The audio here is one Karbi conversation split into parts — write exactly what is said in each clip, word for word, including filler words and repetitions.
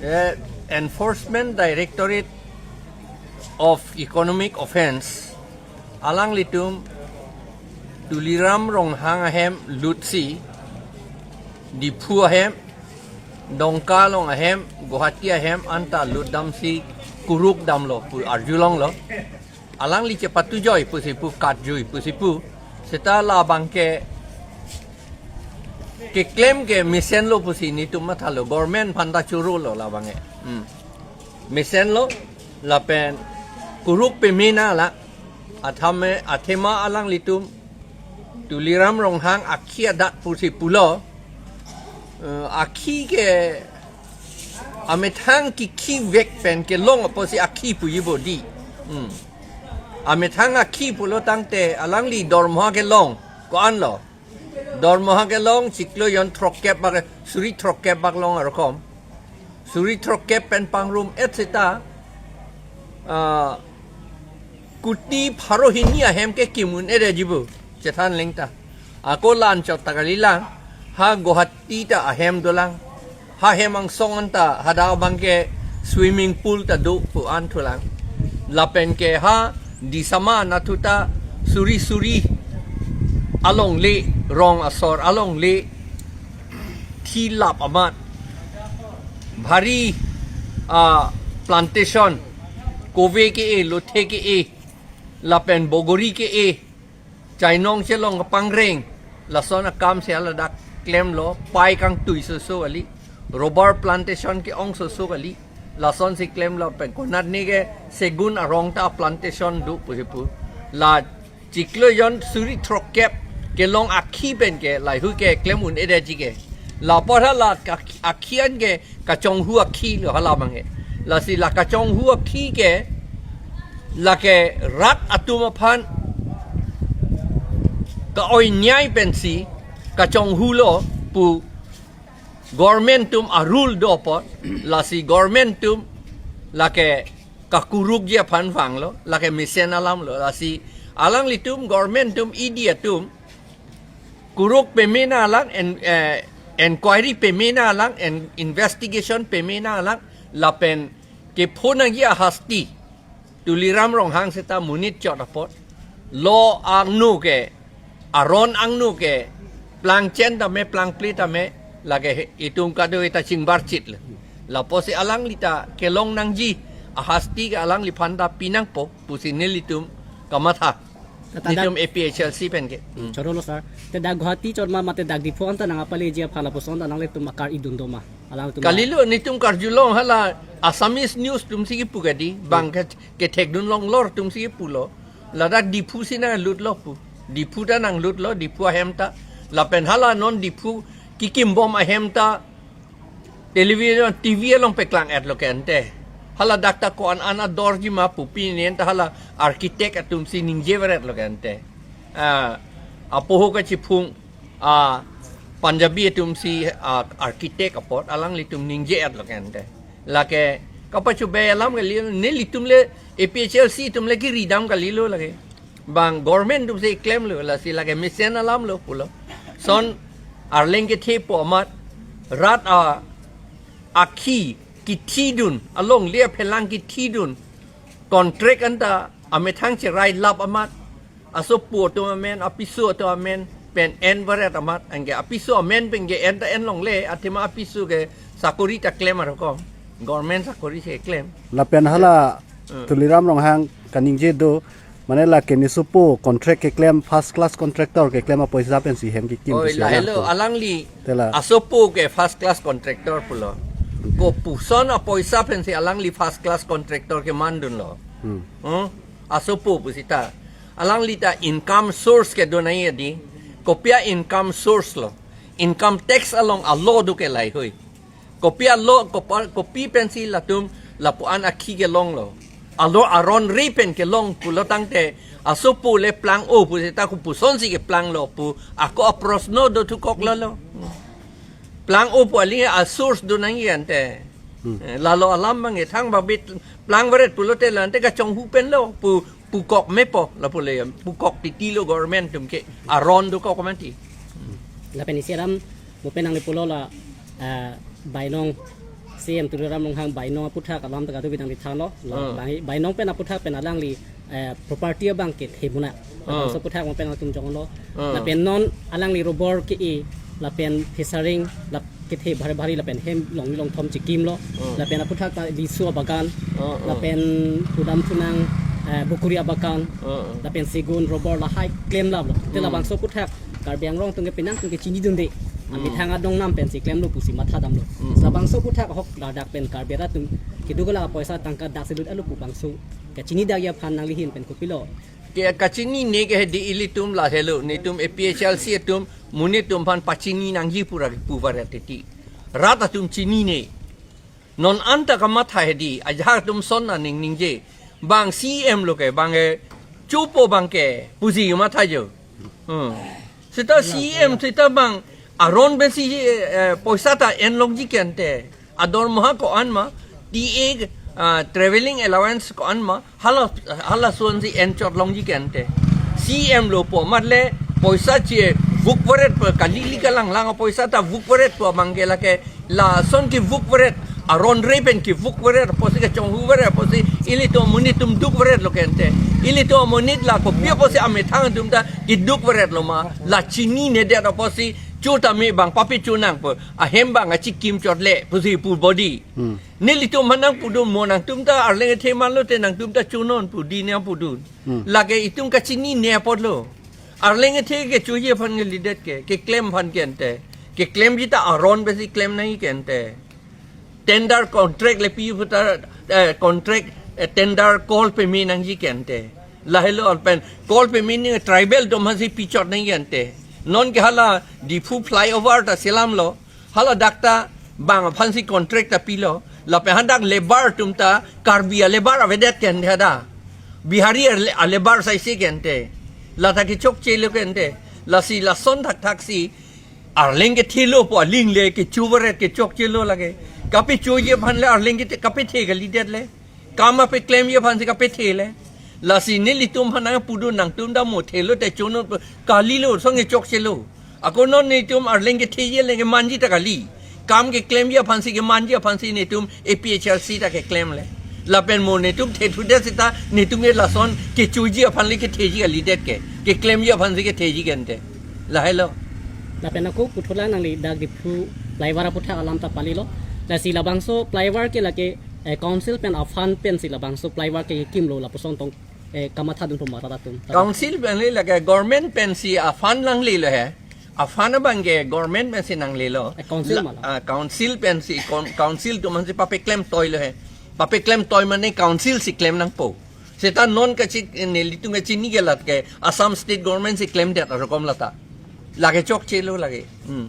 Eh, Enforcement Directorate of Economic Offence alanglitum Tuliram Ronghang ahem lutsi Diphu ahem, Dongka along ahem, Guwahati ahem anta lutdamsi kuruk damlo pu arjulonglo. Alangli chepatujoi pusi pu, katjui pusi pu. Seta labang ke keklem ke mesenlo pusi netum mathalo, government aphanta chorolo labang ke. Hmm. Mesenlo lapen kuruk pemena la athame athema alanglitum Tuliram Ronghang akhi adat pusi pulo. Eh, akhi ke amethang kikhivek pen kelong apotsi akhi puji bodi. Hmm. Amethang akhi pulo tangte alangli dormoha kelong ko-anlo. Dormoha kelong chiklo jon throkkep bak, suri throkkep bak long arokom. Suri throkkep pen pangrum et seta, ah, kuti pharo hini ahem ke kim un-edetji pu chethan lengta. Ako la-anchot ta kalilang, ha Guwahati ta ahem dolang. Ha hem angsong anta hadak abang ke swimming pool ta do pu an thulang. Lapen ke ha Disama anatthu ta suri suri alongle, rong asor alongle thilap amat. Bhari, ah, plantation, kove ke-e, lothe ke-e, lapen bogori ke-e, chainong chelong kapangreng, lason akam si haladak klemlo, pai kangtui soso kali, rubber plantation ke-ong soso kali, lasonsi klemlo pen konatne ke segun arong ta plantation do pusi pu. La chiklo jon suri throkkep kelong akhi pen ke lahei hui ke klem un-edetji ke. La apot hala ka-, akhi an ke kachonghu akhi lo hala abang ke. Lasi la kachonghu akhi ke lake rat atum aphan ka-oi niai pensi kachonghulo pu government atum a-rule do apot, lasi government atum lake kakurukji aphan vanglo, lake mesen alamlo, lasi alanglitum government atum E D atum kuruk pemena lang, en-, eh, inquiry pemena lang, en-, investigation pemena lang, lapen kephonangji ahasti Tuliram Ronghang seta monit chot apot, lo angno ke, aron angno ke, plangchen tame, plangple tame, lake he-, itum kado-ita chingbarchitlo. Lapusi alangli ta kelong nangji ahasti ke alangliphan ta pinangpo pusi nelitum kamatha. Tata dak netum A P H L C pen ke. Hmm. Chorolo sir. Te dak Guwahati chot ma mate dak Diphu anta nangpaleji aphan lapuson ta nanglitum akar-idun do ma? Alangtum kalilo, netum karjulong hala Assamese news atumsi kipu kadi, bang ke, kethekdun longlor atumsi kipulo. Ladak Diphu si nanglutlo pu. Diphu ta nanglutlo, Diphu ahem ta. Lapen hala non Diphu kikimbom ahem ta television, T V along paklang-etlo ke ante. Hala dak ta ko-an an adorji ma pu pini anta hala architect atumsi ningje varetlo ke ante. Ah, apoho kachiphung, ah, Punjabi atumsi, ah, architect apot alanglitum ningje-etlo ke ante. Lake kapachobe alam kali, nelitum le A P H L C atum le kiridam kalilo lake. Bang government atumsi klemlo, lasi lake mesen alamlo pulo. Son arleng kethe po amat, rat a, akhi kithidun, alongle aphelang kithidun, contract anta amethang cherai lap amat, asopo atum amen, apiso atum amen pen en varet amat, anke apiso amen pen ke en ta en longle, athema apiso ke sakori ta klem arokom, government sakori si klem. Lapen hala Hmm. Tuliram Ronghang kaningje do, mane lake nesopo contract keklem, first class contractor keklem apoisa pensi hem kekim. Oi, pusi lahelo alam ko. Alangli tela. Asopo ke first class contractor pulo. Kopuson apoisa pensi alangli first class contractor kemandunlo. Hmm. Hmm? Asopo pusita. Alangli ta income source kedo nangji adi. Kopi a-income source lo? Income tax along a-law do ke lahei hui. Kopi a-law, kopa-, kopi pensi latum lapu-an akhi kelonglo? A-law aron re pen kelong pulo tangte, asopo le plang-o pusita kopusonsi keplanglo pu, ako aprosno do thukok lalo. Plang-o pu ali a-source do nangji ante. Hmm. Eh, lalo alam bang e thang babit plang varet pulote la ante kachonghu penlo pu, pukok mepo lapu le, pukok titilo government atum ke aron dokok mati. Lapen isi alam mo pen nangli pulo la, ah, bainong C M Tuliram Ronghang bainong aputhak alam ta kadokave nangli thanlo. La Ah. bang-, bainong pen aputhak pen alangli, eh, property abang kethe muna. Ah. Labangso aputhak abang pen atum jonglo. Ah. Lapen non alangli rubber ke-e, lapen phesaring, lap kethe bhari bhari, lapen hem longni longthom chikimlo. Ah. Lapen aputhak ta lisu abagan, Ah, ah. lapen pudam thunang, eh, bukuri abagan, Ah, ah. lapen segun, rubber lahai klemlaplo. Te Hmm. labangso aputhak Karbi Anglong atum ke penang atum ke chinidunde. Hmm. Amethang adong nam pensi klemlo pusi mathadamlo. Hmm. Labangso aputhak ahok ladak pen Karbi arat atum keduk la poisa tangka dak selut alo pu bangso kachinidakji aphan nangli ahin pen kopilo? Ke kachinine ke hedi ilitum lahelo, netum A P H L C atum monit atum aphan pachini nangji pura pu varet titi. Rat atum chinine. Non anta kamatha hedi, ajahak atum son aning ningje. Bang C M lo ke, bang e, chupo bang ke, pusi matha jo. Hmm. Seta C M, seta bang, aron pensi, eh, poisa ta en longji ke ante. Adormoha ko-an ma, T A, ah, traveling allowance ko-an ma, hala, hala asonsi en chot longji ke ante. C M lo pu amat le, poisa chevuk varet pu, kalili kalanglang poisa ta vuk varet pu abang ke lake, lason kevuk varet, aron re pen kevuk varet, apotsi kachonghu varet, apotsi ilitum monit atum duk varetlo ke ante. Ilitum monit la kopi apotsi amethang atum ta keduk varetlo ma, la chininedet apotsi chotame bang papi chonang pu, ahem bang achikim chot le, pusi pu bodi. Hmm. Nelitum aphan nangpudun mo nangtum ta arleng kethe manlo te nangtum ta chonon pu dine pudun. Hmm. Lake itum kachinine apotlo. Arleng kethe kechoji aphan kalidet ke, keklem aphan ke ante. Keklemji ta aron pensi klem nangji ke ante. Tender contract le pi puta, eh, contract, eh, tender call peme nangji ke ante. Lahelo pen call peme ni tribal atum aphansi pi chot nangji ke ante. Non ke hala Diphu flyover ta selamlo. Hala dak ta bang aphansi contract ta pilo. Lapen hadak labour atum ta Karbi a-labour avedet ke ante hadak. Bihari a-, a-labour saisi ke ante. La ta kechokchelo ke ante. Lasi lason thakthaksi arleng kethelo pu aling le kecho varet kechokchelo lake. Kapechoji aphan le arleng kethe kapethe kalidet le. Kam apeklemji aphansi kapethe le. Lasi nelitum aphan nangpudun nangtum ta mo thelo te chonon pu kalilo, song kechokchelo. Ako non netum arleng ketheji le kemanji ta kali. Kam keklemji aphansi kemanji aphansi netum A P H L C ta keklem le. Lapen mo netum thethudet seta netum ke lason kechoji aphan le ketheji kalidet ke. Keklemji aphansi ketheji ke ante. Lahelo. Lapen ako puthot la nangli dak Diphu flyover aputhak alam ta palilo. Lasi labangso flyover ke lake, eh, council pen a-fund pensi labangso flyover ke kimlo lapuson tong, eh, kamathadun puma rat atum. Council pen le lake government pensi a-fund nanglelo he. A-fund abang ke government pensi nanglelo. Eh, council La, mala. Ah, council pensi, con-, council atum aphansi papeklem toilo he. Papeklem toi mane council si klem nangpo. Seta non kachi, nelitum kachini ke lake Assam State Government si klemdet arokom lata. Lake chokchelo lake. Hmm.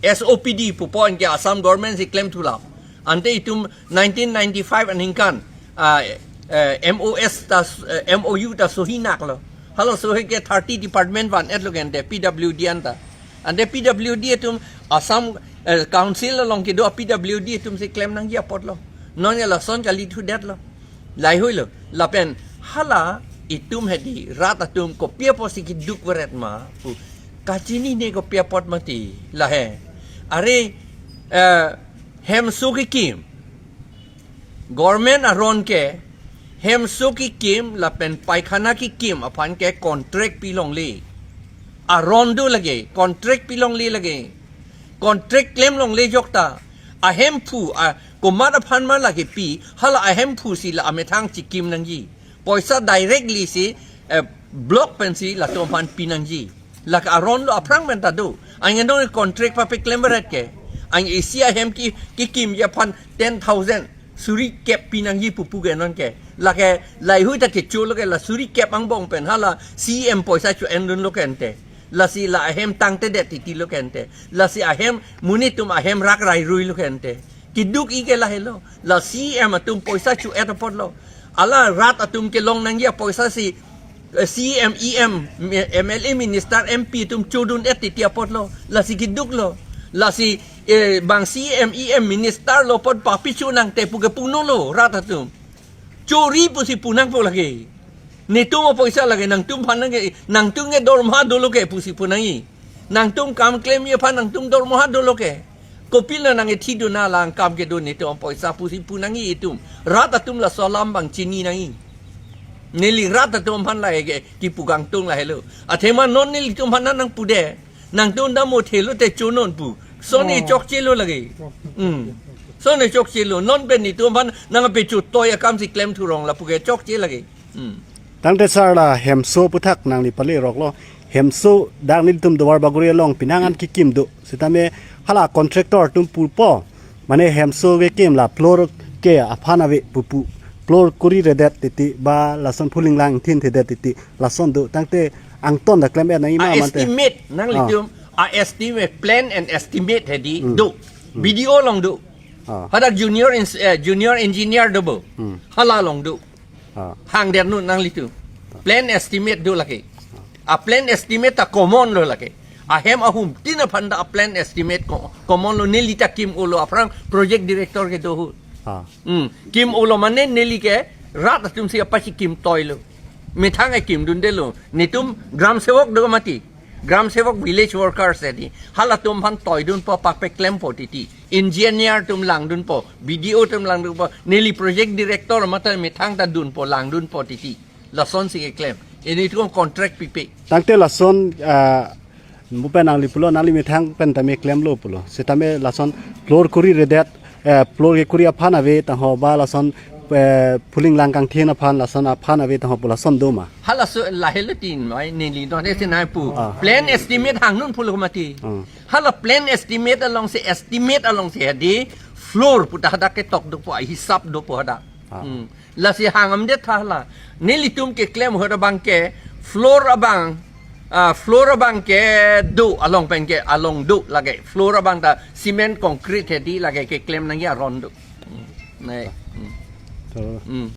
S O P D pupo anke Assam Government si klemthulo. Ante itum nineteen ninety-five aningkan, ah, eh, M O S ta, eh, M O U ta sohi naklo. Hala sohi ke thirty department van-etlo ke ante P W D anta. Ante P W D atum Assam, eh, Council along kedo P W D atumsi klem nangji apotlo. Non ya lason kalithudetlo. Laihuilo. Lapen hala itum hedi rat atum kopi apotsi keduk varet ma pu kachinine kopi apot mati lahe. Are, eh, hemso kekim. Government aron ke hemso kekim lapen paikhana kekim aphan ke contract pilongle. Aron do lake, contract pilongle lake. Contract klem longle jokta. Ahemphu, a, komat aphan ma lake pi, hala ahemphu si la amethang chikim nangji. Poisa directly si, eh, block pensi latum aphan pinangji. Lake aron lo aphrang pen ta do. Ang enong contract papeklem beret ke. Ang isi ahem ki, kekimji aphan ten thousand suri kep pinangji pupu ke non ke. Lake laihui ta kecholo ke la suri kep angbong pen hala C M poisa cho-endunlo ke ante. Lasi la ahem tangtedet titilo ke ante. Lasi ahem monit atum ahem rak rairuilo ke ante. Keduk i ke lahelo. La C M atum poisa cho-et apotlo. Ala rat atum kelong nangji apoisa si, eh, C M, E M, M L A minister, M P atum chodun-et titi apotlo. Lasi keduklo. Lasi, eh, bang C M, E M minister lo apot papi cho nangte pu ke punolo rat atum. Chori pusi punangpo lake. Netum apoisa lake nangtum aphan nang ke, nangtum ke dormoha dolo ke pusi punangji. Nangtum kam klemji aphan nangtum dormoha dolo ke. Kopilo nangkethidun alang kam kedo netum poisa pusi pu nangji itum. Rat atum laso alam abang chini nangji. Neli rat atum aphan lahei ke kipu kangtung lahelo. Athema non nelitum aphan nangpude. Nangtum dam othelo te chonon pu. Son Oh. echokchelo lake. Hmm. Son echokchelo. Non pen netum aphan nangpechotoi akam si klemthurong lapu ke chokche lake. Hmm. Tangte sir, la hemso aputhak nangli pale roklo. Hemso dak nelitum Duarbagori along penang an kekim do. Sitame hala contractor atum pupo. Mane hemso kekim la floor ke aphan ave pupu. Floor koriredet titi ba lason phuling langthin thedet titi. Lason do tangte angton ta klem-et nangji ma A mante. estimate, nanglitum, Ah. a estimate, plan and estimate hedi Hmm. do. Hmm. B D O along do. Ah. Hadak junior ins-, eh, junior engineer do bo. Hmm. Hala along do. Ah. Hang der nu nanglitum. Plan estimate do lake. A plan estimate ta common lo lake. Ahem ahum tin aphan ta a plan estimate ko-, common lo, neli ta kim-olo aphrang project director kedo ahut. Ah. Hmm. Kim-olo mane neli ke rat atum si apasi kimtoilo. Methang ekimdundelo. Netum gram sevok do mati. Gram sevok village workers hedi. Halatum aphan toidunpo pakpeklempo titi. Engineer atum langdunpo. B D O atum langdunpo. Neli project director mate methang ta dunpo langdunpo titi. Lason si keklem. Netum contract pipe. Tangte lason, ah, mo pen nangli pulo, nangli methang pen tame klemlo pulo. Sitame lason floor koriredet, eh, floor kekori aphan ave tangho ba lason, eh, phuling langkangthin aphan lason aphan ave tangho pu lason do ma. Halaso lahelo tin mai neli non ese nai pu. Ah. Plan estimate hang nun pulo mati. Hmm. Hala plan estimate along si estimate along si hedi floor pu ta hadak ketok dopo, hisap dopo hadak. Ah. Hmm. Lasi hang amdet tha la. Nelitum keklem ahut abang ke floor abang, ah, floor abang ke do along pen ke along do lake. Floor abang ta cement concrete hedi lake keklem nangji aron do. Hmm. Nai. Hmm. To. Hmm.